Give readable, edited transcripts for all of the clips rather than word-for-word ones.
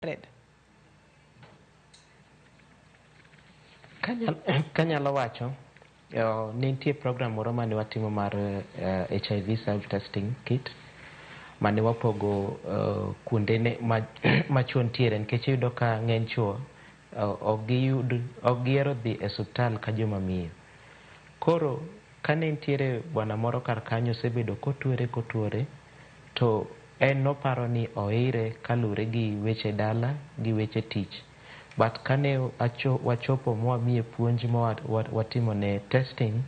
Fred. Kanyalo wacho, ne nitie program moro mane watimo mar HIV self testing kit mane wapogo kuonde ne ma chuo nitiere, nikech iyudo ka ng'eny chuo ok giyud, ok gihero dhi e osiptal ka joma miyo. Koro kane nitiere bwana moro kar kanyo osebedo kotuore kotuore, to en noparo ni oire kaluwore gi weche dala gi weche tich. But kane wachopo mwamiye puonj ma watimo ne testing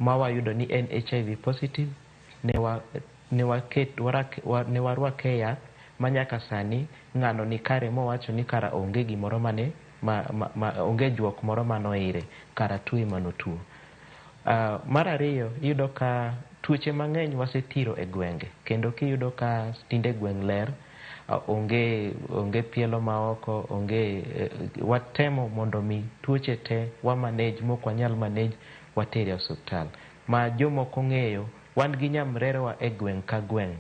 ma wayudo ni en HIV positive, ne warwake e yath ma nyaka sani ng'ano ni kare, mowacho ni kara onge gimoro mane ma onge juok moro manoire, kara tuo emanotuo. Mar ariyo, iyudo ka tuoche mang'eny wasethiro e gwenge, kendo kiyudo ka tinde gweng' ler, onge pielo maoko, onge watemo mondo mi tuoche te wa manage, mok wanyal manage watere e osiptal. Ma jomoko ong'eyo, wan gi nyamrerwa e gweng' ka gweng'.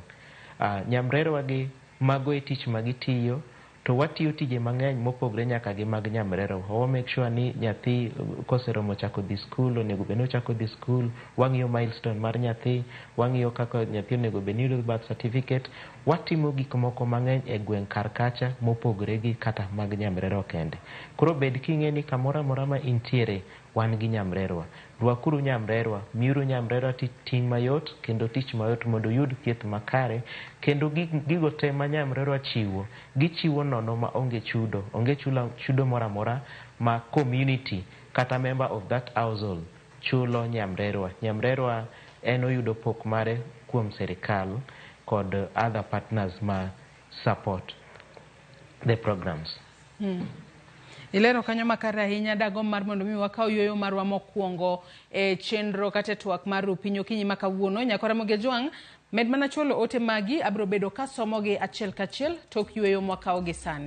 Nyamrerwa gi mago e tich ma gitiyo, to watiyo tije mang'eny mopogre nyaka gi mag nyamrerwa. Wa make sure ni nyathi koseromo chako dhi skul, onego bed ni ochako dhi skul, wang'iyo milestone mar nyathi, wang'iyo kaka nyathi onego bed ni yudo birth certificate. Watimo gik moko mang'eny e gweng' kar kacha mopogre gi kata mag nyamrerwa kende. Koro bed king'e ni kamoro amora ma intiere, wan gi nyamrerwa. Rwakuru nyamrerwa, miuru nyamrerwa ting' mayot kendo tich mayot mondo uyud thieth makare, kendo gigo te ma nyamrerwa chiwo, gichiwo nono ma onge chudo, onge chudo moro amora ma community kata member of that household chulo nyamrerwa. Nyamrerwa en oyudo pok mare kuom sirikal kod other partners ma support the programs. Ilero kanyo makare ahinya. Dagomb mar mondo mi wakaw yueyo marwa mokwongo e chenro kata e twak mar Rupiny okinyi ma kawuono. Nyakora Mogi Jwang', med mana chwalo ote magi, abiro bedo kasomogi achiel kachiel tok yueyo mwakawo gi sani.